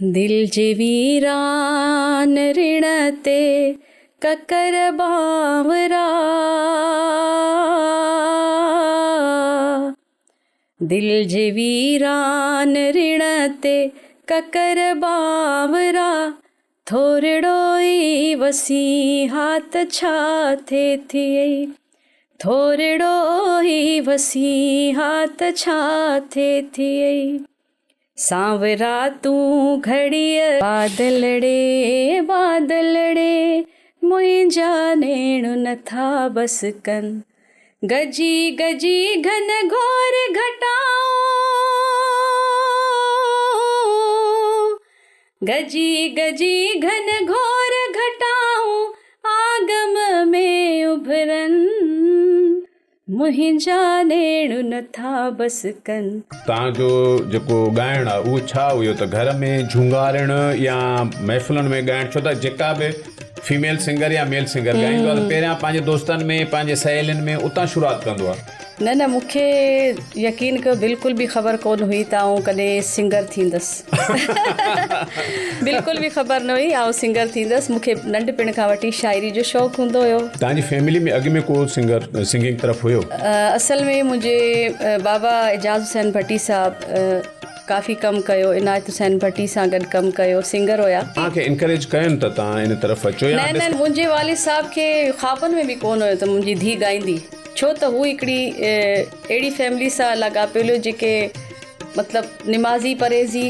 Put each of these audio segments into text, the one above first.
دل جي ويران رڻ تي ڪڪر بانورا دل جي ويران رڻ تي ڪڪر بانورا ٿورڙو ئي وسين ها ته ڇا ٿئي ٿئي ٿورڙو ئي وسين ها ته ڇا ٿئي ٿئي سانورا تون گهڙيء بادلڙي بادلڙي منهنجا نيڻ نٿا بس ڪن گجي گجي گهن گهور گهٽائون گجي گجي گهن گهور گهٽائون آگم ۾ اڀرن. منهنجا نيڻ نٿا بس ڪن. توهان جو جيڪو ڳائڻ آ اهو ڇا هيو ته گهر ۾ جهونگارڻ يا محفلن ۾ ڳائڻ ڇو ته جيڪا به فيميل سنگر يا ميل سنگر ڳائيندو آ ته پهريان پنهنجي دوستن ۾ پنهنجي سهيلين ۾ اتان شروعات ڪندو آ. نه نه مون کي يقين ڪيو بلڪل به خبر ڪونه هئي ته آئون ڪڏهن سنگر ٿيندس بلڪل به خبر نه هئي آئون سنگر ٿيندس مون کي ننڍپڻ کان وٺي شاعري جو شوق هوندو هيو. توهان جي فيملي ۾ اڳ ۾ ڪو سنگر سنگنگ طرف هيو؟ اصل ۾ منهنجي بابا اعجاز حسين ڀٽي صاحب ڪافي ڪم ڪيو عنايت حسين ڀٽي سان گڏ ڪم ڪيو سنگر هيا. توهان کي انڪريج ڪين ته توهان ان طرف اچو يا نه نه منهنجي والد صاحب کي خوابن ۾ به ڪونه هيو ته منهنجي ڌي ڳائيندي. ڇو ته هو هڪڙي اهڙي فيملي سان لاڳاپيل هيو جيڪي مطلب نمازي پرهيزي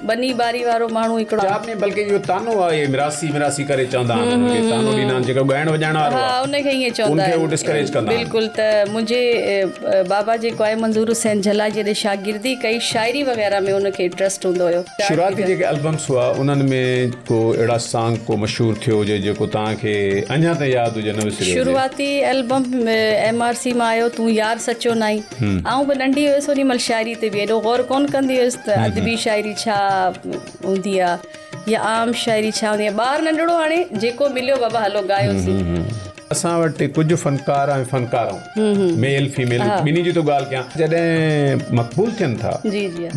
ٻني ٻاري وارو ماڻهو هڪڙو. پنجاب ۾ بلڪه اهو طعنو آهي مراسي مراسي ڪري چوندا آهن ان کي طعنو ڏيندا آهن جيڪو ڳائڻ وڄائڻ وارو آهي ان کي ائين چوندا ان کي هو ڊسڪريج ڪندا آهن بلڪل ته منهنجي بابا جيڪو آهي منظور حسين جھلا جڏهن شاگردي ڪئي شاعري وغيره ۾ ان کي انٽرسٽ هوندو هيو. شروعاتي جيڪي البمس هئا انهن ۾ ڪو اهڙا سانگ ڪو مشهور ٿيو هجي جيڪو توهان کي اڃا تائين ياد هجي نه وسريو هجي. شروعاتي البم ايم آر سي مان آيو تون يار سچو ناهين آئون به ننڍي هيس اوڏي مهل شاعري تي به ايڏو غور ڪونه ڪندي هيس ته ادبي شاعري ڇا هوندي آ يا عام شاعري ڇا هوندي آ ٻار ننڍڙو هاڻي جيڪو مليو بابا هلو ڳايوسين. اسان وٽ ڪجهه فنڪار ۽ فنڪارائون ميل فيميل ٻنهي جي ٿو ڳالهه ڪيان جڏهن مقبول ٿين ٿا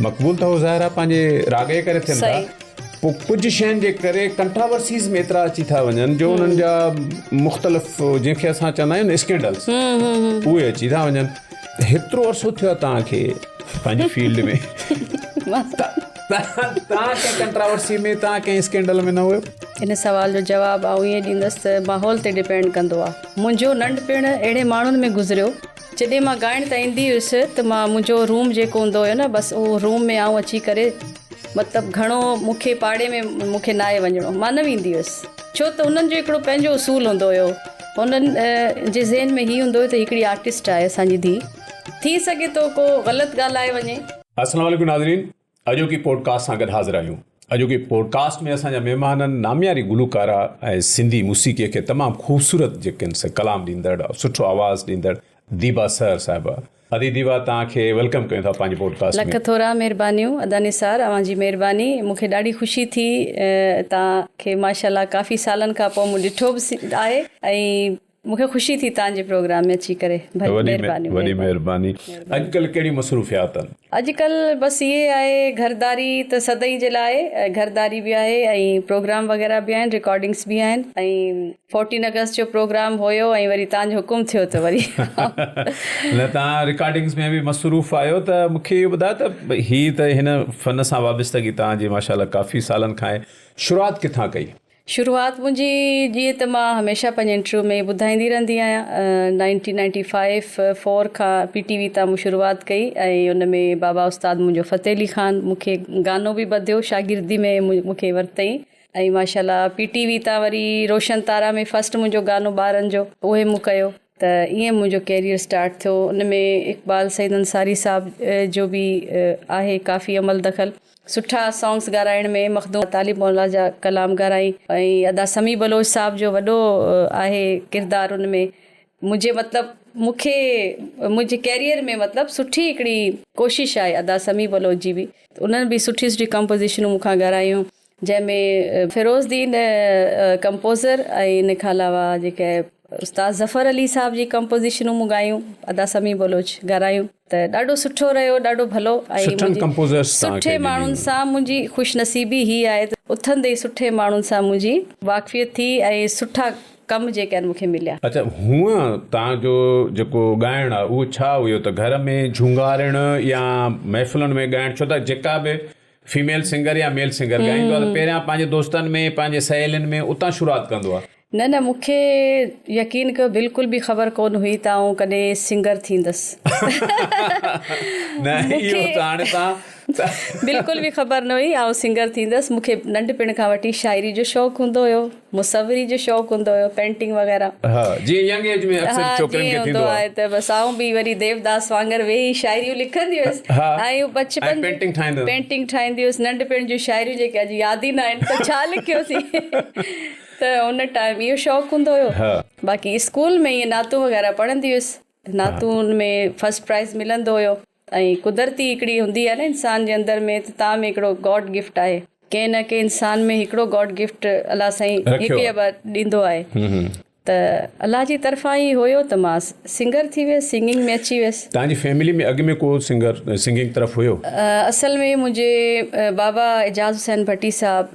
مقبول ته هو ظاهر آهي پنهنجي راڳ جي ڪري ٿين ٿا پوء ڪجهه شين جي ڪري ڪنٽراورسيز ۾ ايترا اچي ٿا وڃن جو انهن جا مختلف جنهن کي اسان چوندا آهيون نه اسڪينڊلز اهي اچي ٿا وڃن هيترو عرصو ٿيو آهي توهان کي پنهنجي فيلڊ ۾ توهان ڪنهن ڪنٽراورسي ۾ توهان ڪنهن اسڪينڊل ۾ نه هيو؟ ان سوال جو جواب آئون ائين ڏيندس ته ماحول تي ڊپينڊ ڪندو آ. منهنجو ننڍپڻ اهڙي ماڻهن ۾ گذريو. جڏهن مان ڳائڻ ته ايندي هيس ته مان منهنجو روم جيڪو هوندو هيو نه بس اهو روم ۾ آئون اچي ڪري مطلب گهڻو مون کي پاڙي ۾ مون کي ناهي وڃڻو مان نه ويندي هيس ڇو ته انهن جو هڪڙو پنهنجو اصول هوندو هيو انهن جي ذهن ۾ هي هوندو هيو ته هڪڙي آرٽسٽ آهي اسان جي ڌي ٿي سگهي ٿو ڪو غلط ڳالهائي وڃي. السلام عليڪم ناظرين اڄوڪي پوڊڪاسٽ سان گڏ حاضر آهيون. اڄوڪي پوڊڪاسٽ ۾ اسان جا مهمان آهن نامياري گلوڪاره ۽ سنڌي موسيقي کي تمام خوبصورت جيڪي آهن سي ڪلام ڏيندڙ سٺو آواز ڏيندڙ ديبا سحر صاحبه. ادي ديبا توهان کي welcome ڪيون ٿا پنهنجي پوڊڪاسٽ ۾. لک ٿورا مهربانيون ادا نثار اوهان جي مهرباني مون کي ڏاڍي خوشي ٿي توهان کي ماشاءالله ڪافي سالن کان پوء مون ڏٺو به آهي ۽ مون کي خوشي ٿي توهان جي پروگرام ۾ اچي ڪري مهرباني وڏي مهرباني اڄڪلهه ڪهڙيون مصروفيات آهن؟ اڄڪلهه بس اهي آهي گهرداري ته سدائين جي لاء گهرداري به آهي ۽ پروگرام وغيره به آهن رڪارڊنگس به آهن ۽ فورٽين اگست جو پروگرام هيو ۽ وري توهان جو حڪم ٿيو ته وري نه توهان رڪارڊنگس ۾ به مصروف آهيو ته مون کي اهو ٻڌايو ته هي ته هن فن سان وابستگي توهان جي ماشاءالله ڪافي سالن کان آهي شروعات ڪٿان ڪئي؟ شروعات منهنجي جيئن ته مان هميشه پنهنجي انٽرويو ۾ ٻڌائيندي رهندي آهيان نائنٽين نائنٽي فائيو فور کان پي ٽي وي تان مون شروعات ڪئي ۽ ان ۾ بابا استاد منهنجو فتح علي خان مون کي گانو به ٻڌيو شاگردي ۾ مون کي ورتئين ۽ ماشاء الله پي ٽي وي تان وري روشن تارا ۾ فسٽ منهنجو گانو ٻارن جو اهي مون ڪيو ته ائين منهنجو ڪيريئر اسٽارٽ ٿيو ان ۾ اقبال سعيد انصاري صاحب جو به آهي ڪافي عمل دخل سٺا سانگس ڳارائڻ ۾ مخدوم طالب مولا جا ڪلام ڳارائين ۽ ادا سميع بلوچ صاحب جو وڏو آهي ڪردار ان ۾ منهنجي مطلب مون کي منهنجي ڪيريئر ۾ مطلب سٺي هڪڙي ڪوشش آهي ادا سميع بلوچ جي به انهن به سٺي سٺي ڪمپوزيشنون مون کان ڳارايون جنهن ۾ فيروز دين ڪمپوزر ۽ ان کان علاوه جيڪي استاد ظفر علي صاحب جي ڪمپوزيشنون مون ڳايون ادا سميع بلوچ ڳارايون. ته ڏاڍو سٺو رهيو ڏاڍو ڀلو ۽ سٺن ڪمپوزرس سان سٺي ماڻهن سان منهنجي خوش نصيبي هي آهي ته اٿندي ئي سٺي ماڻهن سان منهنجي واقفيت ٿي ۽ سٺا ڪم جيڪي آهن مون کي مليا. اڇا هونء توهان جو جيڪو ڳائڻ آهي اهو ڇا هيو ته گهر ۾ جهونگارڻ يا محفلن ۾ ڳائڻ ڇو ته جيڪا به فيميل سنگر يا ميل سنگر ڳائيندو آهي ته پهريان پنهنجي دوستن ۾ پنهنجي سهيلين ۾ اتان شروعات ڪندو آهي. نه نه مون کي يقين ڪيو بلڪل به خبر ڪونه هئي ته آئون ڪڏهن سنگر ٿيندس. نه اهو ته هاڻي توهان بلڪل به خبر نه هئي آئون سنگر ٿيندس مون کي ننڍپڻ کان وٺي شاعري جو شوق هوندو هيو مصوري جو شوق هوندو هيو پينٽنگ وغيره. ها جيئن ينگ ايج ۾ اڪثر ڇوڪرين کي ٿيندو آهي. ته بس آئون به وري ديوداس وانگر ويهي شاعريون لکندي هيس ۽ بچپن پينٽنگ ٺاهيندي پينٽنگ ٺاهيندي هيس ننڍپڻ جون شاعريون جيڪي اڄ ياد ئي نه آهن ته ڇا لکيوسين. ته ان ٽائيم اهو شوق هوندو هيو باقي اسڪول ۾ ائين نعتون وغيره پڙهندي هيس نعتون ۾ فرسٽ پرائز ملندو هيو ۽ قدرتي هڪڙي هوندي آهي نه انسان جي اندر ۾ ته تان ۾ هڪڙو گاڊ گفٽ آهي ڪنهن نه ڪنهن انسان ۾ هڪڙو گاڊ گفٽ الله سائين هڪ يا ٻه ڏيندو آهي ته الله جي طرفان ئي هيو ته مان سنگر ٿي ويس سنگنگ ۾ اچي ويس. توهان جي فيملي ۾ اڳ ۾ ڪو سنگر سنگنگ طرف هيو؟ اصل ۾ منهنجي بابا اعجاز حسين ڀٽي صاحب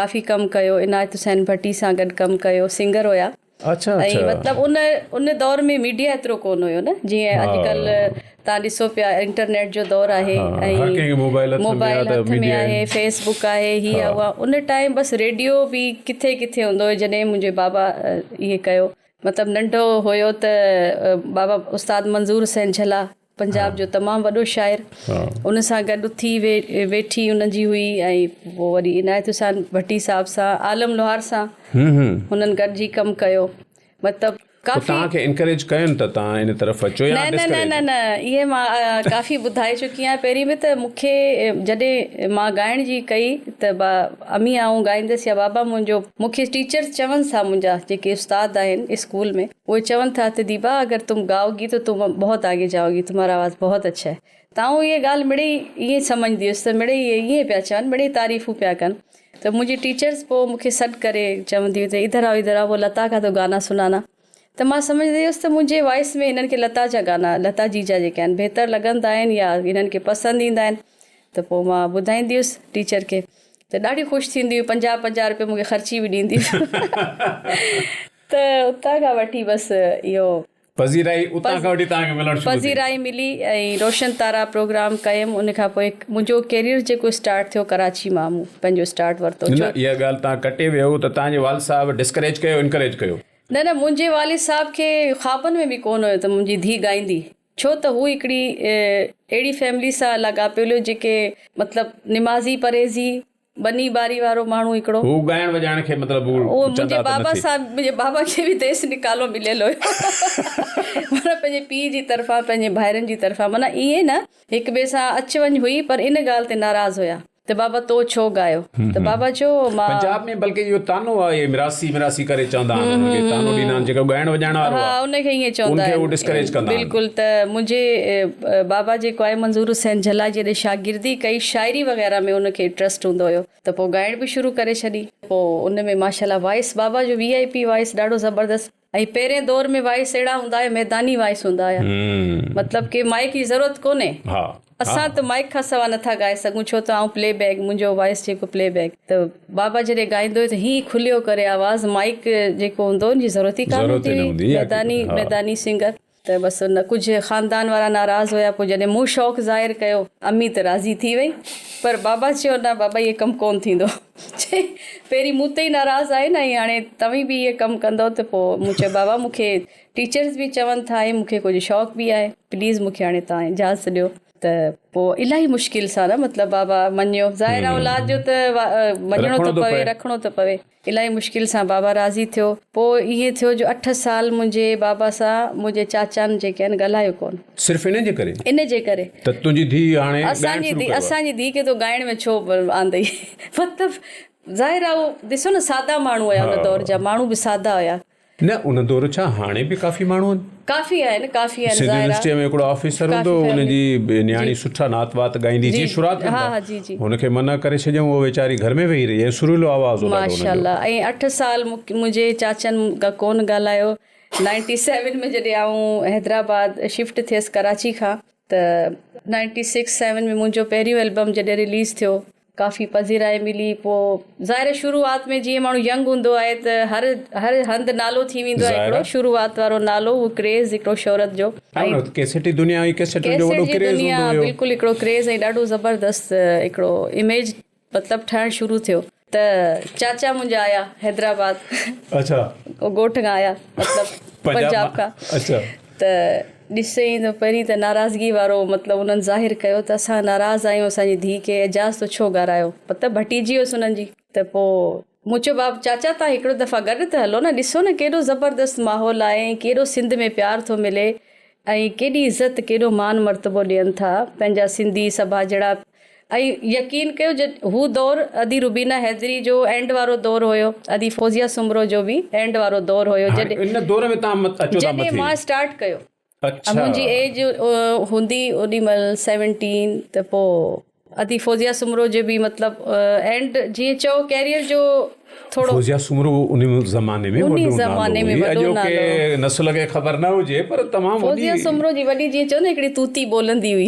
ڪافي ڪم ڪيو عنايت حسين ڀٽي سان گڏ ڪم ڪيو سنگر هيا اڇا اڇا ۽ مطلب ان ان دور ۾ ميڊيا ايترو ڪون هيو نه جيئن اڄڪلهه تان ڏسو پيا انٽرنيٽ جو دور آهي ۽ موبائل هٿ ۾ آهي فيس بڪ آهي هي آهي اها ان ٽائيم بس ريڊيو به ڪٿي ڪٿي هوندو هيو جڏهن منهنجي بابا اهي ڪيو مطلب ننڍو هيو ته بابا استاد منظور حسين جھلا پنجاب جو تمام وڏو شاعر ان سان گڏ اٿي ويٺي ان جي هئي ۽ پوء وري عنايت حسين ڀٽي صاحب سان عالم لوهار سان هنن گڏجي ڪم ڪيو مطلب ڪافي توهان کي انڪريج ڪين ته توهان ان طرف اچو يا نه نه نه نه نه اهي مان ڪافي ٻڌائي چڪي آهيان پهرين به ته مون کي جڏهن مان ڳائڻ جي ڪئي ته با امي آئون ڳائيندس يا بابا منهنجو مون کي ٽيچرز چون ٿا منهنجا جيڪي استاد آهن اسڪول ۾ اهي چون ٿا ته ديبا اگر تم گائوگي تو تم بهت آگي جائوگي تمهارا آواز بهت اڇا هي ته آئون اهي ڳالهه مڙئي ائين سمجهندي هيس ته مڙئي اهي ائين پيا چون مڙئي تعريفون پيا ڪن ته منهنجي ٽيچرز پوء مون کي سڏ ڪري چوندي هئي ته ادھر آئو ادھر آئو وہ لتا کا تو گانا سنانا ته مان سمجهندي هيس ته منهنجي وائس ۾ هنن کي لتا جا گانا لتا جي جا جيڪي آهن بهتر لڳندا آهن يا هنن کي پسند ايندا آهن ته پوء مان ٻڌائيندي هيس ٽيچر کي ته ڏاڍي خوش ٿيندي هئي پنجاهه پنجاهه روپيه مون کي خرچي به ڏيندي هئي ته اتان کان وٺي بس اهو. پذيرائي اتان کان وٺي توهان کي ملڻ شروع ٿي. پذيرائي ملي ۽ روشن تارا پروگرام ڪيم ان کان پوء منهنجو ڪيريئر جيڪو اسٽارٽ ٿيو ڪراچي مان مون پنهنجو اسٽارٽ ورتو نه اها ڳالهه توهان ڪٽي ويو ته توهان جي والد صاحب ڊسڪريج ڪيو انڪريج ڪيو. نه نه منهنجي والد صاحب کي خوابن ۾ به ڪونه هيو ته منهنجي ڌيء ڳائيندي ڇو ته هو هڪڙي اهڙي فيملي سان لاڳاپيل هيو جيڪي مطلب نمازي پرهيزي ٻني ٻاري وارو ماڻهو هڪڙو. هو ڳائڻ وڄائڻ کي مطلب هو اهو منهنجي چندا ته نه بابا ٿي. سان منهنجي بابا کي به ديس نڪالو مليل هيو معنيٰ پنهنجي پيء جي طرفان پنهنجي ڀائرن جي طرفان معنيٰ ائين نه هڪ ٻئي سان اچ وڃ هئي پر ان ڳالهه تي ناراض هيا ته بابا تو ڇو ڳايو ته بابا چيو مان پنجاب ۾ بلڪه اهو طعنو آهي اهي مراثي مراثي ڪري چوندا آهن انهن کي طعنو ڏيندا آهن جيڪو ڳائڻ وڄائڻ وارو ها آهي ان کي ائين ان چوندا کي هو آهن ڊسڪريج ڪندا آهن. بلڪل ته منهنجي بابا جيڪو آهي منظور حسين جھلا جڏهن شاگردي ڪئي شاعري وغيره ۾ ان کي انٽرسٽ هوندو هيو ته پوء ڳائڻ به شروع ڪري ڇڏي پوء ان ۾ ماشاءالله وائس بابا جو وي آء پي وائس ڏاڍو زبردست ۽ پهرين دور ۾ وائس اهڙا هوندا هيا ميداني وائس هوندا هيا مطلب ڪي مائيڪ جي ضرورت ڪونهي ها اسان ته مائيڪ کان سوا نٿا ڳائي سگهون ڇو ته آئون پلي بيڪ منهنجو وائس جيڪو پلي بيڪ ته بابا جڏهن ڳائيندو هيو ته هي کليو ڪري آواز مائيڪ جيڪو هوندو ان جي ضرورت ئي ڪانه ضرورت ئي هوندي نه هئي هوندي هئي ميداني ها ميداني سنگر ته بس نه ڪجهه خاندان وارا ناراض هيا پوء جڏهن مون شوق ظاهر ڪيو امي ته راضي ٿي وئي پر بابا چيو نه بابا اهي ڪم ڪونه ٿيندو چي پهرين مون تي ئي ناراض آهن ۽ هاڻي توهين به اهي ڪم ڪندو ته پوء مون چيو بابا مون کي ٽيچرز به چون ٿا ۽ مون کي ڪجهه شوق به آهي پليز مون کي هاڻي توهان اجازت ڏيو ته پوء الاهي مشڪل سان نه مطلب بابا مڃيو ظاهر آهي اولاد جو ته مڃڻو رکڻو ٿو ٿو پوي پئي. رکڻو ٿو پوي الاهي مشڪل سان بابا راضي ٿيو. پوء ائين ٿيو جو اٺ سال منهنجي بابا سان منهنجي چاچان جيڪي آهن ڳالهايو ڪونه. صرف ان جي ڪري؟ ان جي ڪري. ته تنهنجي ڌيء هاڻي ڳائڻ اسان جي شروع ڌيء ڪيو آهي. اسان جي ڌيء کي تو ڳائڻ ۾ ڇو آندئي؟ مطلب ظاهر آهي اهو ڏسو نه سادا ماڻهو هيا ان دور جا ماڻهو به سادا هيا. نه ان دور ڇا هاڻي به ڪافي ماڻهو آهن. ڪافي آهن ڪافي آهن سنڌ ظاهر يونيورسٽيء ۾ هڪڙو آفيسر هوندو هو ان جي نياڻي سٺا نعت وات ڳائيندي جيئن شروعات ڪن ٿا هن کي منع ڪري ڇڏيائون هوء ويچاري گهر ۾ ويهي رهي ۽ سريلو آواز هو ڏاڍو هن جو. ماشاءالله ۽ اٺ سال منهنجي چاچن ڪون ڳالهايو نائنٽي سيون ۾ جڏهن آئون حيدرآباد شفٽ ٿيس ڪراچي کان. ته نائنٽي سڪس سيون ۾ منهنجو پهريون البم جڏهن رليز ٿيو ڪافي پذيرائي ملي پوء ظاهر آهي شروعات ۾ جيئن ماڻهو ينگ هوندو آهي ته هر هر هنڌ نالو ٿي ويندو آهي هڪڙو شروعات وارو نالو اهو ڪريز هڪڙو شهرت جو ۽ ڪيسٽ جي دنيا هئي ڪيسٽ جو وڏو ڪريز هوندو هيو بلڪل هڪڙو ڪريز ۽ ڏاڍو زبردست هڪڙو اميج مطلب ٺهڻ شروع ٿيو ته چاچا منهنجا آيا حيدرآباد اڇا ڳوٺ کان آيا مطلب پنجاب کان اڇا ته ڏسي ته پهرين ته ناراضگي وارو مطلب انهن ظاهر ڪيو ته اسان ناراض آهيون اسان جي ڌيء کي اعجاز تو ڇو ڳارايو مطلب ڀٽيجي هيس انهن جي ته پوء مون چيو بابا چاچا تان هڪڙو دفعا گڏ ته هلو نه ڏسو نه ڪيڏو زبردست ماحول آهي ۽ ڪيڏو سنڌ ۾ پيار ٿو ملي ۽ ڪيڏي عزت ڪيڏو مان مرتبو ڏين ٿا پنهنجا سنڌي سٻاجهڙا ۽ يقين ڪيو جڏ هو دور ادي روبينا حيدري جو اينڊ وارو دور هيو ادي فوزيه سومرو جو به اينڊ وارو دور هيو هاڻي جڏهن ان دور ۾ تان اچو ٿا جڏهن مٿي مان اسٽارٽ ڪيو اڇا منهنجي ايج هوندي اوڏي مهل سيونٽين ته پو ادي فوزيه سومرو جو به مطلب اينڊ جيئن چئو ڪيريئر جو ٿورو فوزيه سومرو ان زماني ۾ انهي وڏو نالو زماني ۾ هئي وڏو اڄوڪي نالو نسل کي خبر نه هجي پر تمام وڏي فوزيه سومرو جي وڏي جيئن چئو نه هڪڙي طوطي ٻولندي هئي.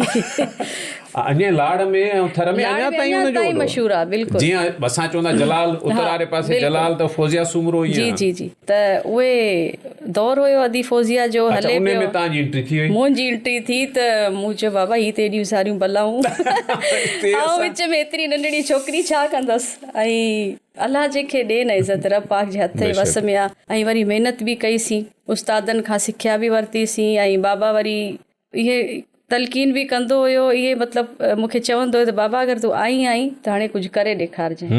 اڃا لاڙ ۾ ۽ ٿر ۾ لاڙ اڃا ۾ تائين اڃا ان جو تائين وڏو مشهور آ بلڪل جيئن اسان چوندا جلال اتر ها واري پاسي بلڪل جلال ته فوزيه سومرو جي ائين آ. جي جي ته اهي دور هيو ادي فوزيه جو اڇا هلي انهي پيو ۾ تان جي انٽري ٿي وئي. منهنجي انٽري ٿي ته مون چيو بابا هي ته ايڏيون ساريون بلائون هتي آئون اسان وچ ۾ ايتري ننڍڙي ڇوڪري ڇا ڪندس ۽ الله جنهن کي ڏي نه عزت رب پاڪ جي هٿ ۽ وس بيشڪ ۾ آ ۽ وري محنت به ڪئي سين استادن کان سکيا به ورتي سين ۽ بابا وري اهي تلقين به ڪندو هيو اهي مطلب مون کي چوندو هيو ته بابا اگر تون آئين آهين ته هاڻي ڪجهه ڪري ڏيکارجانء.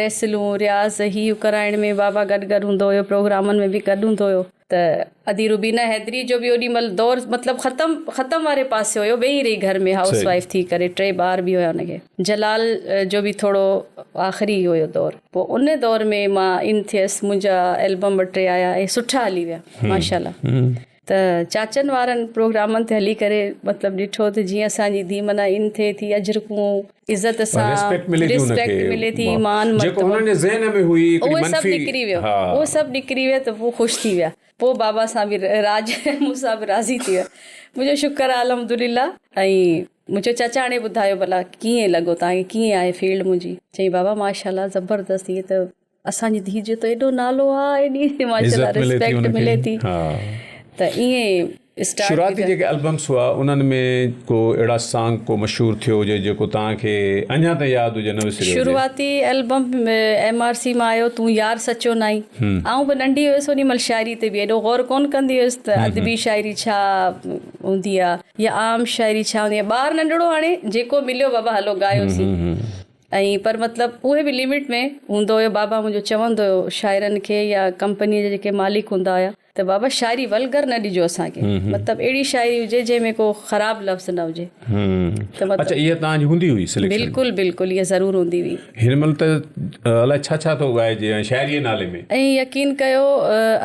ريسلون، رياض هي هو ڪرائڻ ۾ بابا گڏ گڏ هوندو هيو پروگرامن ۾ به گڏ هوندو هيو ته ادي روبينه حيدري جو به اوڏي مهل دور مطلب ختم ختم واري پاسي هيو ويهي رهي گهر ۾ هائوس وائيف ٿي ڪري ٽي ٻار به هيا ان کي جلال جو به ٿورو آخري هيو دور پوء ان دور ۾ مان ان ٿيس منهنجا البم ٻه ٽي آيا ۽ سٺا هلي ويا ماشاءالله. ته چاچن وارن پروگرامن تي هلي ڪري مطلب ڏٺو ته جيئن اسان جي ڌي معنيٰ ان ٿئي ٿي اجرڪون عزت سان ريسپيڪٽ ملي ٿي ان کي ريسپيڪٽ ملي ٿي مان جيڪو مرتبو هنن جي ذهن ۾ هئي هڪڙي اهو سڀ منفي نڪري ويو ها اهو سڀ نڪري ويو ته پوء خوش ٿي ويا پوء بابا سان به راڄ مون سان به راضي ٿي ويا منهنجو شڪر آهي الحمدلله ۽ مون چيو چاچا هاڻي ٻڌايو ڀلا ڪيئن لڳو توهان کي ڪيئن آهي فيلڊ منهنجي چيائين بابا ماشاءالله زبردست هي ته اسان جي ڌيء جو ته ايڏو نالو آ ايڏي ماشاءالله عزت ملي ٿي ريسپيڪٽ ان کي ملي ٿي ها ته ائين اسٽارٽ ٿي شروعاتي ته جيڪي البمس هئا انهن ۾ ڪو اهڙا سانگ ڪو مشهور ٿيو هجي جيڪو توهان کي اڃا تائين ياد هجي نه وسريو هجي. شروعاتي البم ايم آر سي مان آيو تون يار سچو ناهين آئون به ننڍي هيس اوڏي مهل شاعري تي به ايڏو غور ڪونه ڪندي هيس ته ادبي شاعري ڇا هوندي آ يا عام شاعري ڇا هوندي آ ٻار ننڍڙو هاڻي جيڪو مليو بابا هلو ڳايوسين ۽ پر مطلب اهي به لمٽ ۾ هوندو هيو بابا منهنجو چوندو هيو شاعرن کي يا ڪمپني جا جيڪي مالڪ هوندا هيا ته بابا شاعري ولگر نه ڏجو اسان کي مطلب اهڙي شاعري هجي جنهن ۾ ڪو خراب لفظ نه هجي ته مطلب اڇا اها توهان جي هوندي هئي سليڪشن بلڪل بلڪل اها ضرور هوندي هئي. هن مهل ته الائي ڇا ڇا ٿو ڳائجي ۽ شاعري جي نالي ۾. ۽ يقين ڪيو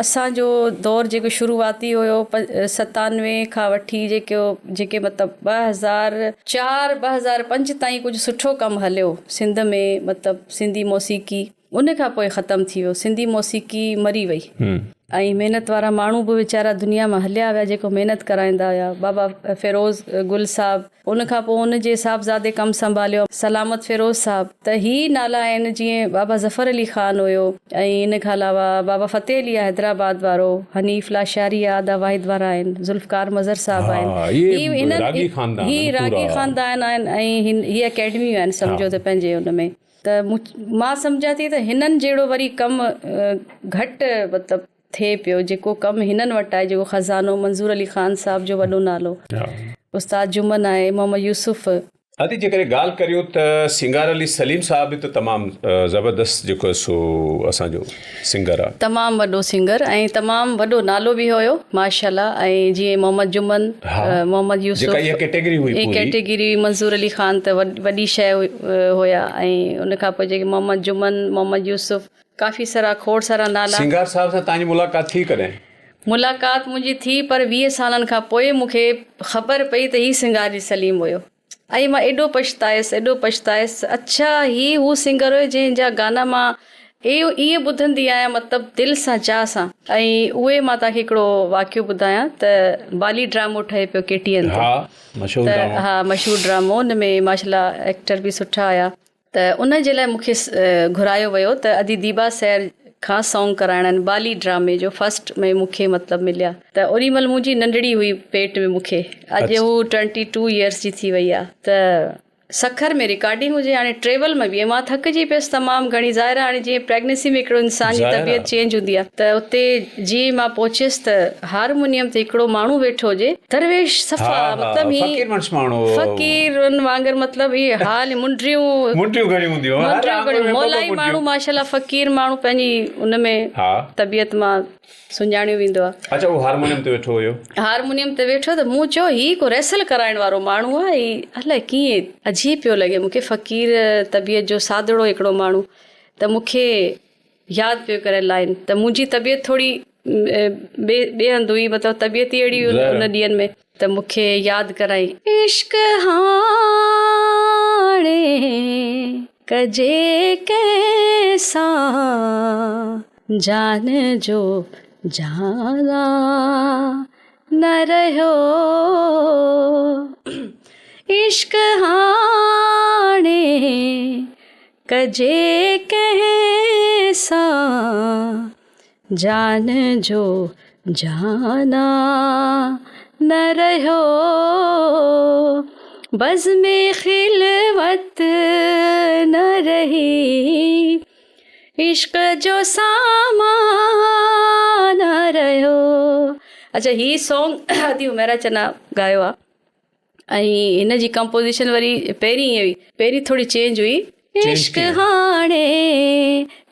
اسان جو دور جيڪو شروعاتي هيو 97 کان وٺي جيڪو جيڪي مطلب 2004 2005 تائين ڪجهه سٺو ڪم هليو سنڌ ۾ مطلب سنڌي موسيقي ان کان پوء ختم ٿي ويو سنڌي موسيقي مري وئي ۽ محنت وارا ماڻهو به ويچارا دنيا مان هليا ويا جيڪو محنت ڪرائيندا هيا بابا فيروز گل صاحب ان کان پوء ان جي صاحبزادي ڪم سنڀاليو سلامت فيروز صاحب ته هي نالا آهن جيئن بابا ظفر علي خان هيو ۽ ان کان علاوه بابا فتح علي آهي حيدرآباد وارو حنيف لاشاري آهي ادا واحد وارا آهن ذوالفقار مظهر صاحب آهن هي هنن راڳي خاندان هي راڳي خاندان آهن ۽ هي اڪيڊميون آهن سمجهو ته پنهنجي ان ۾ ته مان سمجهان ٿي ته هنن جهڙو وري ڪم گهٽ مطلب ٿئي پيو جيڪو ڪم هنن وٽ آهي جيڪو خزانو منظور علي خان صاحب جو وڏو نالو استاد جمن آهي محمد يوسف. ادي جيڪڏهن ڳالهه ڪريون ته سينگار علي سليم صاحب به ته تمام زبردست جيڪو سو اسان جو سنگر آ. تمام وڏو سنگر ۽ تمام وڏو نالو به هيو ماشاءالله ۽ جيئن محمد جمن محمد يوسف جيڪا اها ڪيٽيگري هئي پوري ڪيٽيگري منظور علي خان ته وڏي شيء هيا ۽ ان کان پوء جيڪي محمد جمن محمد يوسف ڪافي سارا کوڙ سارا نالا. سينگار صاحب سان توهان جي ملاقات ٿي ڪڏهن؟ ملاقات منهنجي ٿي پر 20 سالن کان پوء مون کي خبر پئي ته هي سنگار علي سليم هيو ۽ مان ايڏو پڇتايس ايڏو پڇتايس اڇا هي هو سنگر هيو جنهن جا گانا مان اهو ائين ٻڌندي آهيان مطلب دل سان چاهه سان ۽ اهي مان توهان کي هڪڙو واقعو ٻڌايان ته بالي ڊرامو ٺهي پيو ڪي ٽي اين تي ها مشهور ته ڊرامو ها مشهور ڊرامو ان ۾ ماشاء الله ايڪٽر به سٺا آيا ته ان جي لاء مون کي گهرايو ويو ته ادي ديبا سير کان سانگ ڪرائڻا آهن بالي ڊرامي جو فرسٽ ۾ مون کي مطلب مليا ته اوڏي مهل منهنجي ننڍڙي هئي پيٽ ۾ مون کي اڄ هو ٽوئنٽي ٽو ايئرس جي ٿي وئي آهي ته سکر ۾ رڪارڊنگ هجي هاڻي ٽريول ۾ به مان ٿڪجي پيس تمام گهڻي ظاهر آهي هاڻي جيئن پريگنيسي ۾ هڪڙو انسان جي طبيعت چينج هوندي آهي ته اتي جيئن ئي مان پهچيس ته هارمونيم تي هڪڙو ماڻهو ويٺو هجي درويش صفا مطلب هي فقيرن وانگر مطلب هي حال منڊريون منڊريون گهڻيون هونديون منڊريون گهڻيون مولائي ماڻهو ماشاءالله فقير ماڻهو پنهنجي ان ۾ طبيعت مان سڃاڻيو ويندو آ. اڇا اهو هارمونيم تي ويٺو هيو. هارمونيم تي ويٺو ته مون چيو هي ڪو ريهرسل ڪرائڻ وارو ماڻهو آ هي الائي ڪيئن عجيب پيو لڳي مون کي فقير طبيعت جو سادڙو هڪڙو ماڻهو ته مون کي ياد پيو ڪري لائن ته منهنجي طبيعت ٿوري ٻئي ٻئي هنڌ هئي مطلب طبيعت ئي اهڙي هئي ان ڏينهن ۾ ته مون کي ياد ڪرائين. عشق هاڻي ڪجي ڪنهن سان جان جو جانان نه رهيو عشق هاڻي ڪجي ڪنهن سان جان جو جانان نه رهيو بزم خلوت نه رهي عشق جو سامان نه رهيو. اڇا هي سونگ ادي حميرا چنا ڳايو آ ۽ هن جي ڪمپوزيشن وري پهرين ائين هئي پهرين ٿوري چينج هئي. عشق هاڻي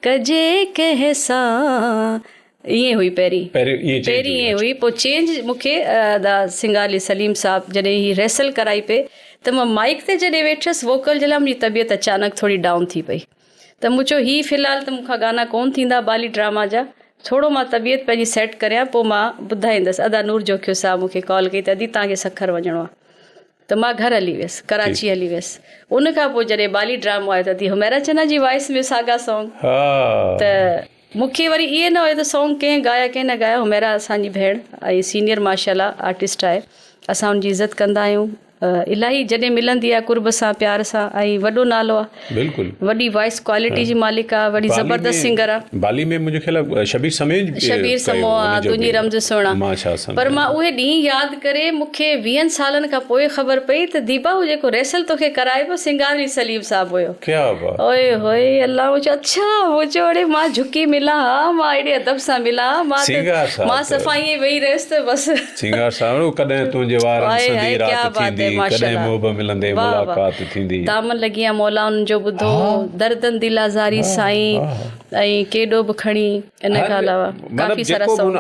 ڪجي ڪنهن سان ائين هئي پهرين پهرين ائين هئي پوء چينج مون کي ادا سنگالي سليم صاحب جڏهن هي ريهرسل ڪرائي پئي ته مان مائيڪ تي جڏهن ويٺس ووڪل جي لاء منهنجي طبيعت اچانڪ ٿوري ڊائون ٿي پئي. ته مون چيو هي في الحال ته مون کان گانا ڪونه ٿيندا بالي ڊراما جا ٿورو مان طبيعت پنهنجي سيٽ ڪريان پوء مان ٻڌائيندس ادا نور جوکيو صاحب مون کي ڪال ڪئي ته ادي توهان کي سکر وڃڻو آهي ته مان گهر هلي ويس ڪراچي هلي ويس ان کان پوء جڏهن بالي ڊرامو آيو ته ادي حميرا چنا جي وائس ۾ ساڳا سانگ ته مون کي وري ائين نه هيو ته سانگ ڪنهن ڳايا ڪنهن نه ڳايا حميرا اسان جي ڀيڻ ۽ سينيئر ماشاءالله آرٽسٽ آهي اسان ان جي عزت ڪندا آهيون الاهي جڏهن ملندي آ قرب سان پيار سان ۽ وڏو نالو آ بلڪل وڏي وائس ڪوالٽي جي مالڪ آ وڏي زبردست سنگر آ. بالي ۾ منهنجو خيال آ شبير سمي به شبير سمو آ تنهنجي رمز سهڻا مان ڇا سمجهان پر مان اهي ڏينهن ياد ڪري مون کي ويهن سالن کان پوء خبر پئي ته ديبا هو جيڪو ريهرسل توکي ڪرائي پيو سنگار علي سليم صاحب هيو ڪيا بات اوئي هوئي الله مون چيو اڇا مون چيو اڙي مان جهڪي ملان ها مان ايڏي ادب سان ملان ها مان ته مان صفا ائين ويهي رهيس ته بس. سينگار سانورو ڪڏهن تنهنجي وارن سندي رات ٿيندي ڪڏهن محب ملندي ملاقات ٿيندي. دامن لڳي آ مولا انهن جو ٻڌو دردن دل آزاري سائين ۽ ڪيڏو به کڻي ان کان علاوه ڪافي سارا سانگ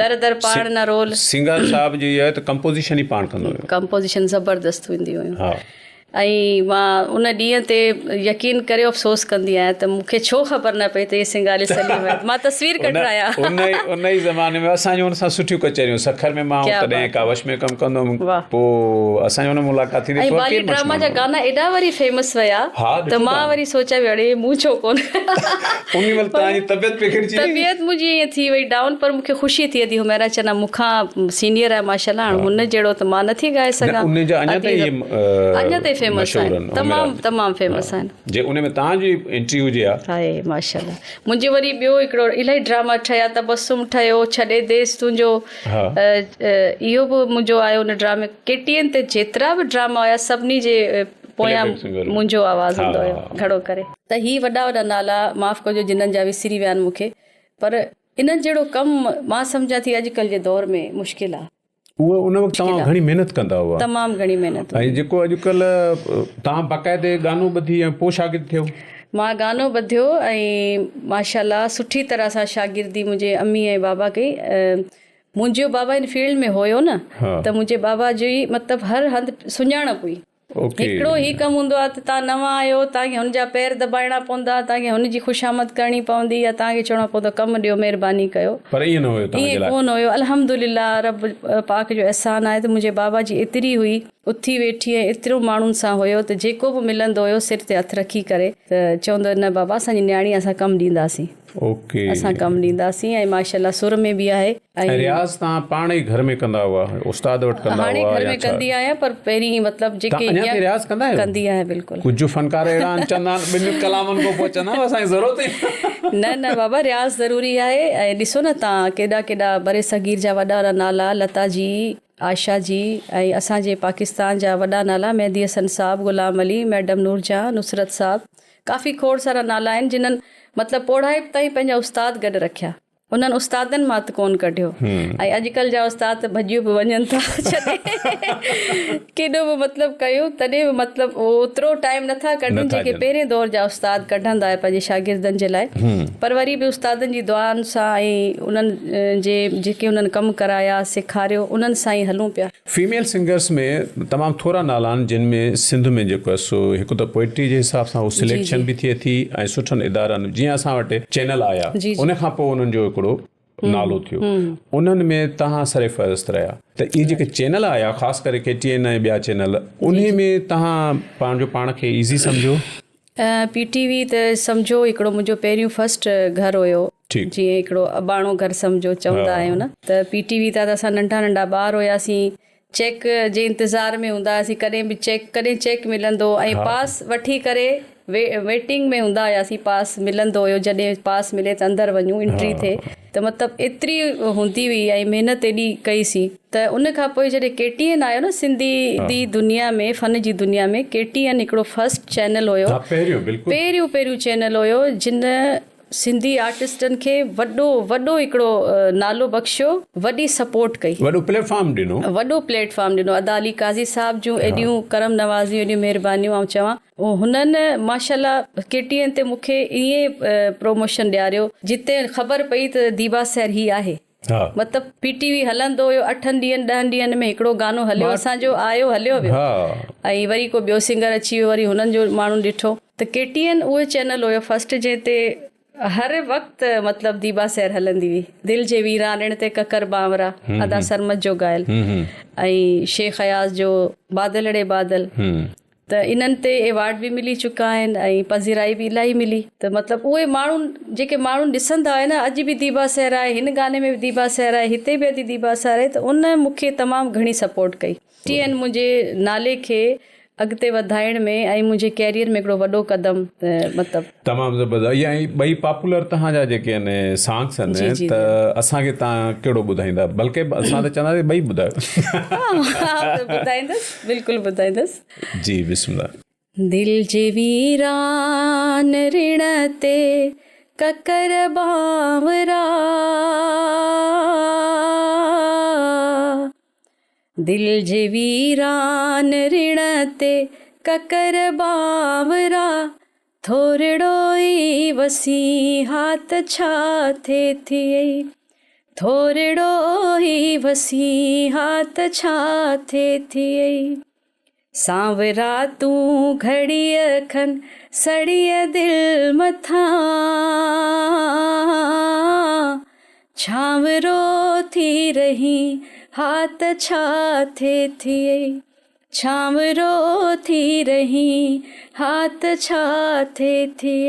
در در پاڻ نه رول. سينگار صاحب جي اها ته ڪمپوزيشن ئي پاڻ ڪندو هيو. ڪمپوزيشن زبردست هونديون هيون. ۽ مان ان ڏينهن تي يقين ڪريو افسوس ڪندي آهيان ته مون کي ڇو خبر نه پئي ته هي سنگالي سليم آهي مان تصوير ڪڍرايا. ان ان ئي زماني ۾ اسان جون ان سان سٺيون ڪچهريون سکر ۾ مان تڏهن ڪاوش ۾ ڪم ڪندو هوم پوء اسان جي ان ملاقات ٿيندي ۽ بالي ڊراما جا گانا ايڏا وري فيمس ويا ته مان وري سوچيان پئي اڙي مون ڇو ڪونه انهي مهل توهان جي طبيعت بگڙجي وئي. طبيعت منهنجي ائين ٿي وئي ڊائون پر مون کي خوشي ٿي ادي حميرا چنا مون کان سينيئر آهي ماشاءالله هاڻ هن جهڙو ته مان نٿي ڳائي سگهان. نه ان جا اڃا تائين اڃا تائين فيمس آهن تمام تمام فيمس آهن. جي ان ۾ توهان جي انٽري هجي ها. هائي ماشاءالله منهنجي وري ٻيو هڪڙو الاهي ڊراما ٺهيا تبسم ٺهيو ڇڏي ديس تنهنجو اهو به منهنجو آيو ان ڊرامي ڪي ٽي اين تي جيترا به ڊراما هيا سڀني جي پويان منهنجو آواز هوندو هيو گهڻو ڪري. ته هي وڏا وڏا نالا معاف ڪجو جنھن جا وسري ويا آهن مون کي پر انهن جهڙو ڪم مان سمجهان ٿي اڄڪلهه جي دور ۾ مشڪل آهي. اهو ان وقت توهان گهڻي محنت ڪندا هئا. تمام گهڻي محنت. ۽ جيڪو اڄڪلهه توهان باقاعدي گانو ٻڌي ۽ پوء شاگرد ٿيو. مان گانو ٻڌيو ۽ ماشاءالله سٺي طرح سان شاگردي منهنجي امي ۽ بابا ڪئي. منهنجو بابا ان فيلڊ ۾ هيو نه ته منهنجي بابا جي مطلب هر هنڌ سڃاڻپ هئي. هڪڙو هي ڪم هوندو آهي ته توهان نوان آهيو، توهان کي هن جا پير دٻائڻا پوندا، توهان کي هن جي خوشامد ڪرڻي پوندي يا توهان کي چوڻو پوندو ڪم ڏيو مهرباني ڪيو. پر ائين نه هيو توهان جي لاء. ائين ڪونه هيو. الحمدلله رب پاڪ جو احسان آهي ته منهنجي بابا جي ايتري هئي. اٿي ويٺي ۽ ايترو ماڻهن سان هيو ته جيڪو به ملندو هيو سر تي هٿ رکي ڪري ته چوندو هيو نه بابا اسان جي نياڻي اسان ڪم ڏينداسين. اوڪي. اسان ڪم ڏينداسين ۽ ماشاءالله سر ۾ به آهي ۽ ۽ رياض توهان پاڻ ئي گهر ۾ ڪندا هئا استاد وٽ ڪندا هاڻي هئا گهر يا ۾ ڇا؟ ڪندي آهيان پر پهرين مطلب جيڪي توهان اڃا تائين رياض ڪندا آهيو؟ ڪندي آهيان بلڪل. ڪجهه فنڪار اهڙا آهن چوندا آهن ٻن ڪلامن کان پوء چوندا آهن اسان کي ضرورت ئي نه نه بابا رياض ضروري آهي ۽ ڏسو نه توهان ڪيڏا ڪيڏا برصغير جا وڏا وڏا نالا لتا جي آشا جي ۽ اسان جي پاڪستان جا وڏا نالا مهدي حسن صاحب، غلام علي، ميڊم نورجهان، نصرت صاحب ڪافي کوڙ سارا نالا آهن جنھن مطلب پوڙهائپ تائين پنهنجا استاد گڏ رکيا انهن استادن مان ته ڪون ڪڍيو ۽ اڄڪلهه جا استاد ته ڀڄيو به وڃن ٿا ڇڏي ڪيڏو به مطلب ڪيو تڏهن به مطلب اوترو ٽائيم نٿا ڪڍن جيڪي پهرين دور جا استاد ڪڍندا هيا پنهنجي شاگردن جي لاء پر وري به استادن جي دعائن سان ۽ انهن جي جيڪي انهن ڪم ڪرايا سيکاريو انهن سان ئي هلون پيا. فيميل سنگرس ۾ تمام ٿورا نالا آهن جن ۾ سنڌ ۾ جيڪو آهي سو هڪ ته پوئٽري جي حساب سان هو سليڪشن به ٿئي ٿي ۽ سٺن ادارن جيئن اسان وٽ چينل آيا ان کان پوء انهن جو هڪڙو نالو ٿيو انهن ۾ توهان سر فهرست رهيا ته اهي جيڪي چينل آيا خاص ڪري ڪي ٽي اين ۽ ٻيا چينل انهي ۾ توهان پنهنجو پاڻ کي ايزي سمجهيو؟ پي ٽي وي ته سمجهو هڪڙو منهنجو پهريون فرسٽ گهر هيو جيئن هڪڙو اباڻو گهر سمجهو چوندا آهيون نه ته پي ٽي وي تان ته اسان ننڍا ننڍا ٻار هياسين چيڪ جي انتظار ۾ هوندا هياسين ڪڏهن به چيڪ ڪڏهن چيڪ ملندو ۽ پاس وٺي ڪري ويٽنگ ۾ هوندا هياسين پاس ملندو هيو جڏهن پاس ملي ته اندر وڃون انٽري ٿئي ته مطلب ايتري هوندي هئي ۽ محنت ايڏي ڪئي سين ته ان کان پوء جڏهن ڪي ٽي اين آيو نه سنڌي the دنيا ۾ فن جي دنيا ۾ ڪي ٽي اين هڪڙو فرسٽ چينل هيو پهريون پهريون چينل هيو جن سنڌي آرٽسٽن کي وڏو وڏو هڪڙو نالو بخشيو وڏي سپورٽ ڪئي وڏو پليٽ فارم ڏنو وڏو پليٽ فارم ڏنو ادا علي قاضي صاحب جون ايڏيون ڪرم نوازيون ايڏيون مهربانيون آئون چوان هنن ماشاءالله ڪي ٽي اين تي مون کي ائين پروموشن ڏياريو جتي خبر پئي ته ديبا سحر هي آهي مطلب پي ٽي وي هلندو هيو اٺن ڏينهن ڏهن ڏينهن ۾ هڪڙو گانو هليو اسان جو آيو هليو ويو ۽ وري ڪو ٻيو سنگر اچي ويو وري هنن جو ماڻهن ڏٺو ته ڪي ٽي اين اهو چينل هيو فرسٽ جنهن تي هر وقت مطلب ديبا سحر هلندي هئي دل جي ويرانين تي ڪڪر بانورا ادا سرمد جو ڳايل ۽ شيخ اياز جو بادل ڙي بادل ته انهن تي ايوارڊ به ملي چڪا آهن ۽ پذيرائي به الاهي ملي ته مطلب اهي ماڻهو جيڪي ماڻهو ڏسندا هيا نه اڄ به ديبا سحر آهي هن گاني ۾ به ديبا سحر آهي هتي به ادي ديبا سحر آهي ته ان مون کي تمام گهڻي سپورٽ ڪئي ٽي اين منهنجي نالي کي اڳتي وڌائڻ ۾ ۽ منهنجي ڪيريئر ۾ هڪڙو وڏو قدم مطلب. تمام زبردست اهي ۽ ٻئي پاپولر توهان جا جيڪي آهن سانگس آهن جي جي ته اسان کي توهان ڪهڙو ٻڌائيندا بلڪه اسان ته چونداسين ٻئي ٻڌايو. ها ته ٻڌائيندس بلڪل ٻڌائيندس. جي بسم الله. دل جي ويران رڻ تي ڪڪر بانورا. دل جي ويران رڻ تي ڪڪر بانورا ٿورڙو ئي وسين ها ته ڇا ٿئي ٿئي ٿورڙو ئي وسين ها ته ڇا ٿئي ٿئي سانورا تون گهڙيء کن سڙيء دل مٿان ڇانورو ٿي رهين ها ته ڇا ٿئي ٿئي ڇانورو ٿي رهين ها ته ڇا ٿئي ٿئي.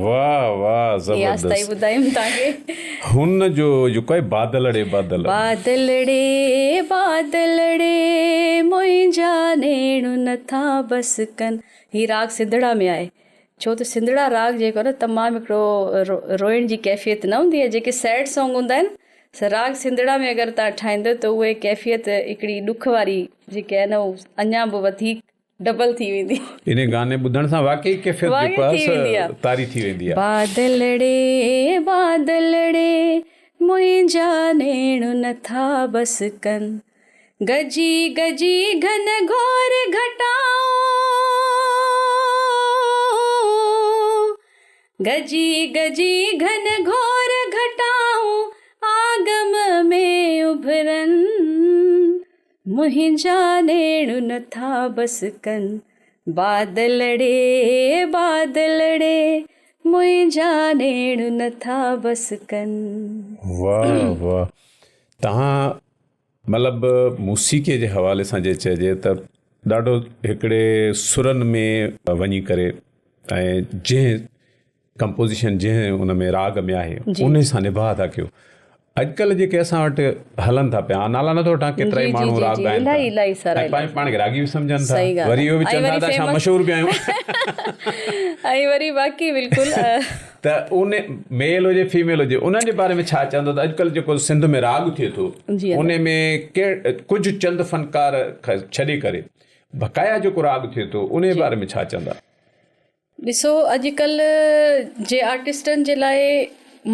واھ واھ زبردست ٻڌايم تانکي. هن جو جيڪو آهي بادل ڙي بادل. بادل ڙي بادل ڙي منهنجا نيڻ نٿا بس ڪن. هي راڳ سنڌڙا ۾ آهي. ڇو ته سنڌڙا راڳ جيڪو آهي نه تمام هڪڙو روئڻ جي ڪيفيت نه هوندي آهي جيڪي سيڊ سانگ هوندا آهن سو راڳ سنڌڙا ۾ اگر توهان ٺاهيندو ته اهي ڪيفيت هڪڙي ڏک واري جيڪي آهي نه اهو اڃا به وڌيڪ ڊبل ٿي ويندي. انهي گاني ٻڌڻ سان واقعي ڪيفيت جيڪو آهي سو طاري ٿي ويندي آهي. بادل ڙي بادل ڙي منهنجا نيڻ نٿا بس ڪن گجي گجي گهن گهور گهٽائون گجي گجي گهن گهور گهٽائون آگم ۾ اڀرن منهنجا نيڻ نٿا بس ڪن بادل ڙي بادل ڙي منهنجا نيڻ نٿا بس ڪن. واھ واھ توهان. مطلب موسيقي جي حوالي سان جي چئجي ته ڏاڍو هڪڙي سرن ۾ وڃي ڪري ۽ جنهن ڪمپوزيشن جنهن ان ۾ راڳ ۾ آهي ان سان نڀاء ٿا ڪيو. اڄڪلهه جيڪي اسان وٽ هلن ٿا پيا نالا نٿو وٺان ڪيترا ئي ماڻهو راڳ ڳائن ٿا ۽ پنهنجي پاڻ کي راڳي به سمجهن ٿا وري اهو به چون ٿا ته اسان مشهور به آهيون ۽ وري باقي بلڪل ته ان ميل هجي فيميل هجي انهن جي باري ۾ ڇا چوندو ته اڄڪلهه جيڪو سنڌ ۾ راڳ ٿئي ٿو ان ۾ ڪجهه چند فنڪار ڇڏي ڪري بقايا جيڪو راڳ ٿئي ٿو ان جي باري ۾ ڇا چوندا؟ ڏسو اڄڪلهه جي آرٽسٽن جي لاء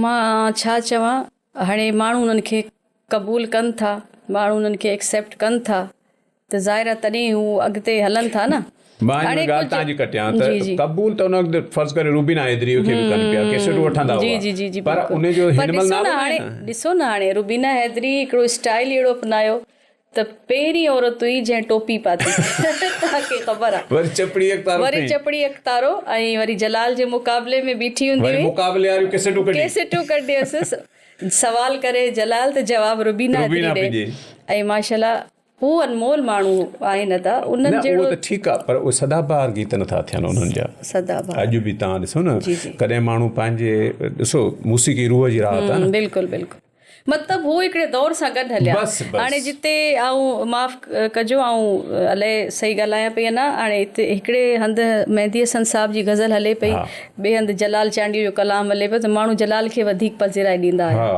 مان ڇا چوان هاڻي ماڻهو انهن کي قبول ڪن ٿا ماڻهو انهن کي ايڪسيپٽ ڪن ٿا ته ظاهر آهي تڏهن هو اڳتي هلن ٿا نه مان هن ڳالهه تان جي ڪٽيان ته قبول ته ان وقت فرض ڪري روبينا حيدري کي به ڪن پيا ڪيسٽون وٺندا هئا پر ان جو هن مهل نالو ناهي ڏسو نه هاڻي روبينا حيدري هڪڙو اسٽائل اهڙو اپنايو ته پهرين عورت هئي جنهن ٽوپي پاتي توهان کي خبر آ. وري چپڙي اک تارو وري چپڙي اک تارو ۽ وري جلال جي مقابلي ۾ بيٺي هوندي هئي. وري مقابلي واريون ڪيسيٽون ڪڍي. ڪيسيٽون ڪڍيس سوال ڪري جلال ته جواب روبينا ٿي ڏي ۽ ماشاءالله هو انمول ماڻهو آهن ادا انهن جهڙو. نه اهو ته ٺيڪ آ پر اهي سدا بهار گيت نٿا ٿين انهن جا. سدا بهار. اڄ به توهان ڏسو نه ڪڏهن ماڻهو پنهنجي ڏسو موسيقي روح جي راحت آ نه. بلڪل بلڪل. مطلب هو هڪڙي دور سان گڏ هليا. هاڻي جتي آئون معاف ڪجو آئون الائي صحيح ڳالهايان پئي يا نه هاڻي هتي هڪڙي هنڌ مهدي حسن صاحب جي غزل هلي پئي ٻئي هنڌ جلال چانڊيو جو ڪلام هلي پيو ته ماڻهو جلال کي وڌيڪ پذيرائي ڏيندا هيا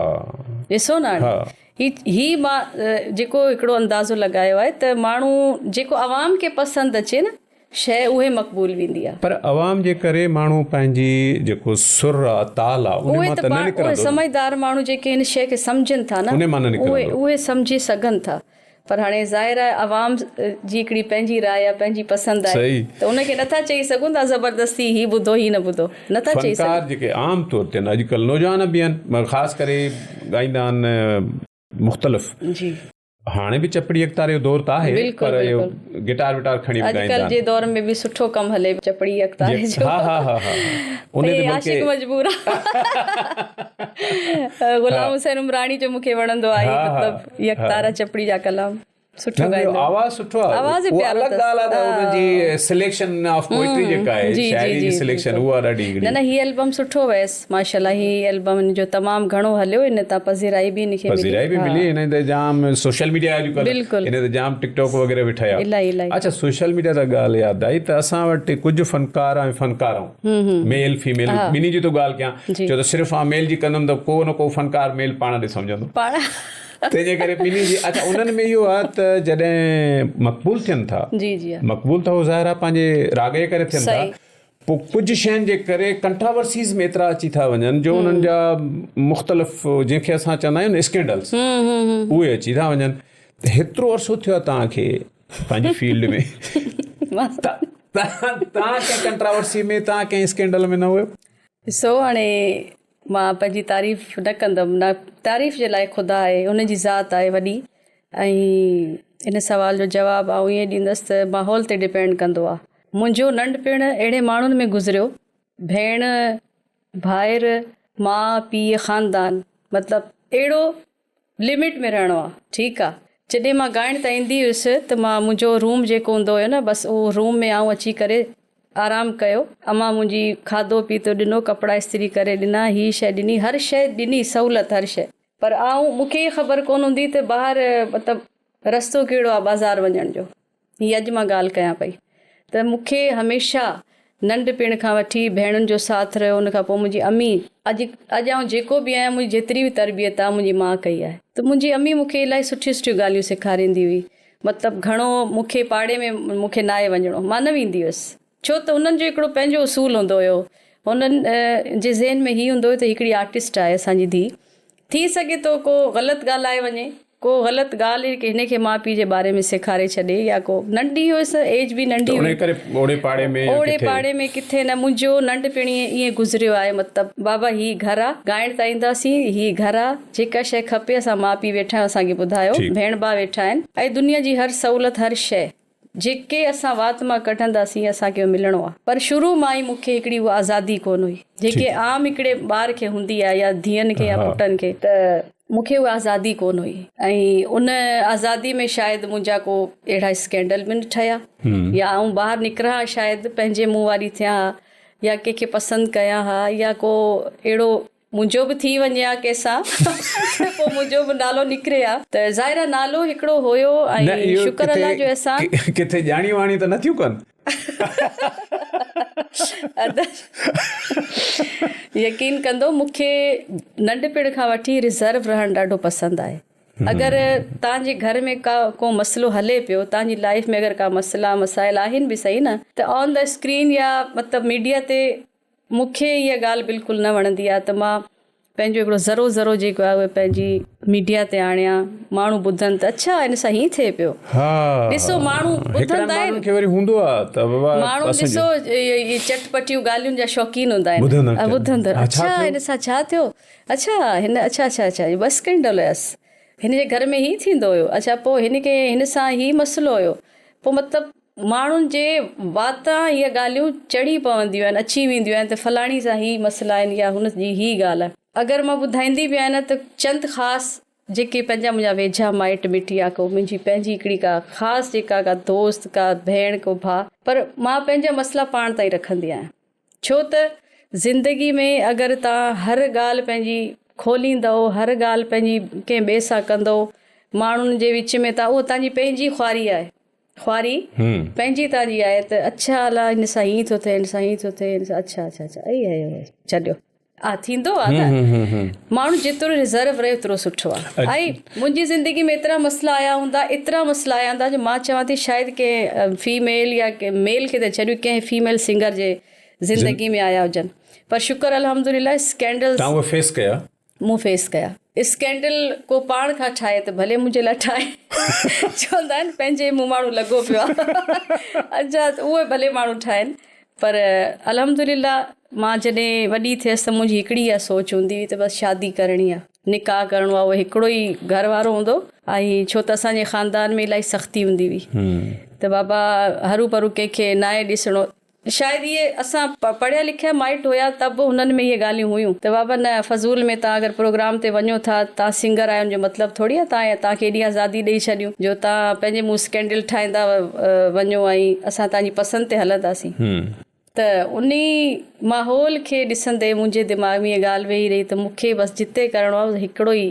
ڏسو نه هاڻي هي هي مان جيڪو هڪڙو اندازو لڳايو آهي ته ماڻهو جيڪو عوام کي پسند اچي نه شيء اهي مقبول ويندي آ. پر عوام جي ڪري ماڻهو پنهنجي جيڪو سر آ تال آ انهي مان ته نه نڪرندو اهي سمجهدار ماڻهو جيڪي هن شيء کي سمجهن ٿا نه انهي مان نه نڪرندو. اهي سمجهي سگهن ٿا پر هاڻي ظاهر آهي عوام جي هڪڙي پنهنجي راء آ پنهنجي پسند آهي ته ان کي نٿا چئي سگهون ته زبردستي هي ٻڌو هي نه ٻڌو نٿا چئي سگهون. فنڪار جيڪي عام طور تي آهن اڄڪلهه نوجوان به آهن خاص ڪري ڳائيندا آهن مختلف جي. هاڻي به چپڙي اڪتاري جو دور ته آهي پر اهو گٽار وٽار کڻي به ڳائيندا آهن. اڄڪلهه جي دور ۾ به سٺو ڪم هلي چپڙي اڪتاري جو. ها ها ها ها ان تي بلڪه عاشق مجبور آ. غلام حسين عمراڻي جو مونکي وڻندو آهي مطلب يڪتارا چپڙي جا ڪلام سٺو ڳائيندو آهي. آواز سٺو آهي. آواز ئي پيارو اها الڳ ڳالهه آهي ته ان جي سليڪشن آف پوئٽري جيڪا آهي شاعري جي سليڪشن اها ڏاڍي هڪڙي. نه نه هي البم سٺو ويس. ماشاءالله هي البم هن جو تمام گهڻو هليو ان تان پذيرائي به هن کي ملي. پذيرائي به ملي هن تي جام سوشل ميڊيا اڄ ڪلهه هن تي جام ٽڪ ٽاڪ وغيره به ٺهيا. الاهي الاهي. اڇا سوشل ميڊيا تان ڳالهه ياد آئي ته اسان وٽ ڪجهه فنڪار ۽ فنڪارائون ميل فيميل ٻنهي جي ٿو ڳالهه ڪيان ڇو ته صرف آئون ميل جي ڪندم ته ڪو نه ڪو فنڪار ميل پاڻ ڏي سمجهندو پاڻ تنهن جي ڪري ٻنهي جي اڇا انهن ۾ اهو آهي ته جڏهن مقبول ٿين ٿا جي جي مقبول ته هو ظاهر آهي پنهنجي راڳ جي ڪري ٿين ٿا پوء ڪجهه شين جي ڪري ڪنٽراورسيز ۾ ايترا اچي ٿا وڃن جو انهن جا مختلف جنهن کي اسان چوندا آهيون نه اسڪينڊلس اهي اچي ٿا وڃن ته هيترو عرصو ٿيو آهي توهان کي پنهنجي فيلڊ ۾ توهان ڪنهن ڪنٽراورسي ۾ توهان ڪنهن اسڪينڊل ۾ نه هيو؟ ڏسو هاڻي مان پنهنجي تعريف نه ڪندم نه تعريف جي لاء خدا آهي ان جي ذات آهي وڏي ۽ ان سوال جو جواب آئون ائين ڏيندس ته ماحول تي ڊپينڊ ڪندو آهي. منهنجو ننڍپڻ اهڙي ماڻهن ۾ گذريو، ڀيڻ، ڀائر، ماء، پيء، خاندان، مطلب اهڙو لمٽ ۾ رهڻو آ، ٺيڪ آ. جڏهن مان ڳائڻ تان ايندي هيس ته مان منهنجو روم جيڪو هوندو هيو نه بس اهو روم ۾ آئون اچي ڪري آرام ڪيو، امان منهنجي کاڌو پيتو ڏنو، ڪپڙا استري ڪري ڏنا، هي شيء ڏني، هر شيء ڏني، سهولت هر شيء. پر آئون مون کي اها خبر ڪونه هوندي ته ٻاهر مطلب رستو ڪهڙو آ بازار وڃڻ جو. هي اڄ مان ڳالهه ڪيان پئي ته مون کي هميشه ننڍپڻ کان وٺي ڀيڻن جو ساٿ رهيو ان کان پوء منهنجي امي اڄ اڄ آئون جيڪو به آهيان منهنجي جيتري به تربيت آهي منهنجي ماء ڪئي آهي ته منهنجي امي مون کي الاهي سٺيون سٺيون ڳالهيون سيکاريندي هئي مطلب گهڻو مون کي پاڙي ۾ مون کي ناهي وڃڻو مان نه ويندي هيس ڇو ته انهن جو هڪڙو پنهنجو اصول هوندو هيو. هنن جي ذهن ۾ هي هوندو هيو ته هڪڙي آرٽسٽ آهي اسان جي ڌيء. ٿي سگهي ٿو ڪو غلط ڳالهائي وڃي، ڪو غلط ڳالهه هن کي ماء پيء جي باري ۾ سيکاري ڇڏي يا ڪو ننڍي هيس ايج به ننڍي هئي. ته انهي ڪري اوڙي پاڙي ۾ يا اوڙي پاڙي ۾ ڪٿي نه منهنجو ننڍپڻ ائين گذريو آهي مطلب بابا هي گهر آ ڳائڻ ته اينداسين هي گهر آ جيڪا شيء کپي اسان ماء پيء ويٺا آهيون اسان کي ٻڌايو ڀيڻ ڀاء ويٺا آهن ۽ دنيا جي هر سهولت هر شيء جيڪي اسان وات مان ڪڍنداسين اسان کي اهو ملڻو آهي. پر شروع مان ئي مون کي هڪڙي اها آزادي ڪونه هئي جيڪي عام هڪڙي ٻار کي هوندي آهي يا ڌيئن کي يا پٽن کي. ته مون کي اها آزادي ڪونه هئي ۽ ان آزادي ۾ شايد منهنجا ڪو اهڙا اسڪينڊل به نه ٺهيا يا آئون ٻاهر نڪران ها شايد پنهنجي منهن واري ٿيان ها يا ڪنهن کي پسند ڪيان ها يا ڪو اهڙو منهنجو به ٿي وڃي ها ڪنهن سان ته پوء منهنجو به نالو نڪري ها ته ظاهر آهي نالو هڪڙو هيو نه ۽ اهو شڪر ڪٿي الله جو احسان ڪٿي ڄاڻي واڻي ته نه ٿيون ڪن. ادا يقين ڪندو مون کي ننڍپڻ کان وٺي ريزرو رهڻ ڏاڍو پسند آهي اگر توهان جي گهر ۾ ڪا ڪو مسئلو هلي پيو توهان جي لائف ۾ اگر ڪا مسئلا مسائل آهن به صحيح نه ته آن the screen يا مطلب ميڊيا تي مون کي اها ڳالهه بلڪل نه وڻندي آهي ته مان پنهنجو هڪڙو ذرو ذرو جيڪو آهي اهو پنهنجي ميڊيا تي آڻيان ماڻهو ٻڌن ته اڇا هن سان هيئن ٿئي پيو ها ڏسو ماڻهو هڪڙن ٻڌندا ماڻهن آهن کي وري هوندو آ ته بابا ماڻهو اسان ڏسو اهي چٽ پٽيون ڳالهين جا شوقين هوندا آهن ٻڌندڙ ٻڌندڙ ها ڇا اڇا ٿيو هن سان ڇا ٿيو اڇا هن اڇا اڇا اڇا ٻه اسڪينڊل هيس هن جي گهر ۾ هي ٿيندو هيو اڇا پوء هن کي هن سان هي مسئلو هيو پوء مطلب ماڻهن جي واتان اهي ڳالهيون چڙهي پونديون آهن، اچي وينديون آهن ته فلاڻي سان هي مسئلا آهن يا هن جي هي ڳالهه آهي. اگر مان ٻڌائيندي به آهيان نه ته چند خاص جيڪي پنهنجا منهنجا ويجها مائٽ مٽ يا ڪو منهنجي پنهنجي هڪڙي ڪا خاص جيڪا ڪا دوست ڪا ڀيڻ ڪو ڀاء پر مان پنهنجا مسئلا پاڻ تائين رکندي آهيان ڇو ته زندگي ۾ اگر توهان هر ڳالهه پنهنجي کوليندؤ هر ڳالهه پنهنجي ڪنهن ٻئي سان ڪندؤ ماڻهن جي وچ ۾ ته اهو توهان جي پنهنجي خواري آهي. خواري پنهنجي تان جي آهي ته اڇا الا هن سان هيئن ٿو ٿئي هن سان هيئن ٿو ٿئي هن سان اڇا اڇا اڇا اي اي اي ڇڏيو آ ٿيندو آ نه ماڻهو جيترو ريزرو رهي اوترو سٺو آ ۽ منهنجي زندگي ۾ ايترا مسئلا آيا هوندا ايترا مسئلا آيا هوندا جو مان چوان ٿي شايد ڪنهن فيميل يا ميل کي ته ڇڏيو ڪنهن فيميل سنگر جي زندگي ۾ آيا هجن پر شڪر الحمدلله اسڪينڊلز تان اهي فيس ڪيا مون فيس ڪيا. اسڪينڊل ڪو پاڻ کان ٺاهي ته ڀلي منهنجي لاء ٺاهي. چوندا آهن پنهنجي منهن ماڻهو لڳو پيو آهي. اڇا ته اهي ڀلي ماڻهو ٺاهن پر الحمدلله مان جڏهن وڏي ٿيس ته منهنجي هڪڙي اها سوچ هوندي هئي ته بس شادي ڪرڻي آهي نڪاح ڪرڻو آهي اهو هڪڙو ئي گهر وارو هوندو ۽ ڇو ته اسان جي خاندان ۾ الاهي سختي هوندي هئي ته بابا هرو ڀرو ڪنهن کي ناهي ڏسڻو شايد اهي اسان پڙهيا لکيا مائٽ هيا ته به هنن ۾ اهي ڳالهيون هيون ته بابا نه فضول ۾ توهان اگر پروگرام تي وڃو ٿا توهان سنگر آهيو ان جو مطلب ٿوري آهي توهان توهان کي ايڏي آزادي ڏئي ڇڏيون جو توهان پنهنجي منهن اسڪينڊل ٺاهيندا وڃو ۽ اسان توهان جي پسند تي هلنداسين ته انهي ماحول کي ڏسندي منهنجي دماغ ۾ اها ڳالهه ويهي رهي ته مون کي بس جتي ڪرڻو آهي هڪڙو ئي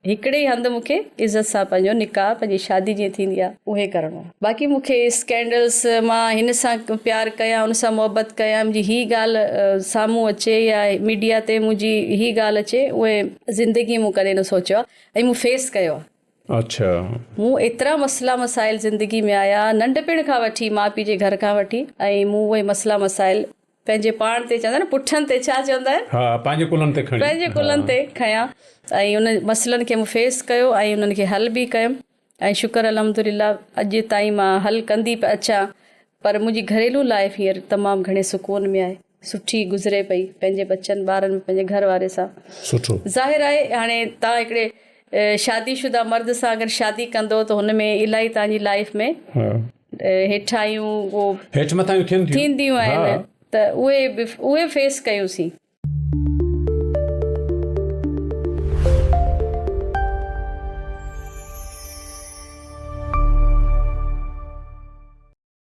هڪڙي ئي هنڌ مون کي عزت سان پنهنجو نڪاح پنهنجي شادي جيئن ٿيندي آهي اهي ڪرڻو آهي باقي مون کي اسڪينڊلس مان هن سان پيار ڪيان ان سان محبت ڪيان منهنجي هي ڳالهه سامهون اچي يا ميڊيا تي منهنجي هي ڳالهه اچي اهي زندگي مون ڪڏهن نه سوچيو آهي ۽ مون فيس ڪيو آهي. اڇا. مون ايترا مسئلا مسائل زندگي ۾ آيا ننڍپڻ کان وٺي ماء پيء جي گهر کان وٺي ۽ مون اهي مسئلا مسائل پنهنجي پاڻ تي چوندا آهن نه پٺن تي ڇا چوندا آهن؟ ها پنهنجي ڪلهن تي کڻي. پنهنجي ڪلهن تي کنيا ۽ ان مسئلن کي مون فيس ڪيو ۽ انهن کي حل به ڪيم ۽ شڪر الحمدلله اڄ تائين مان حل ڪندي پئي اچان پر منهنجي گهريلو لائف هينئر تمام گهڻي سڪون ۾ آهي سٺي گذري پئي پنهنجي ٻچن ٻارن پنهنجي گهر واري سان سٺو. ظاهر آهي هاڻي توهان هڪڙي شادي شده مرد سان اگر شادي ڪندو ته هن ۾ الائي توهان جي لائف ۾ هيٺايون هيٺ مٿايون ٿين ٿيون ٿينديون آهن ته اهي به اهي فيس ڪيون سين.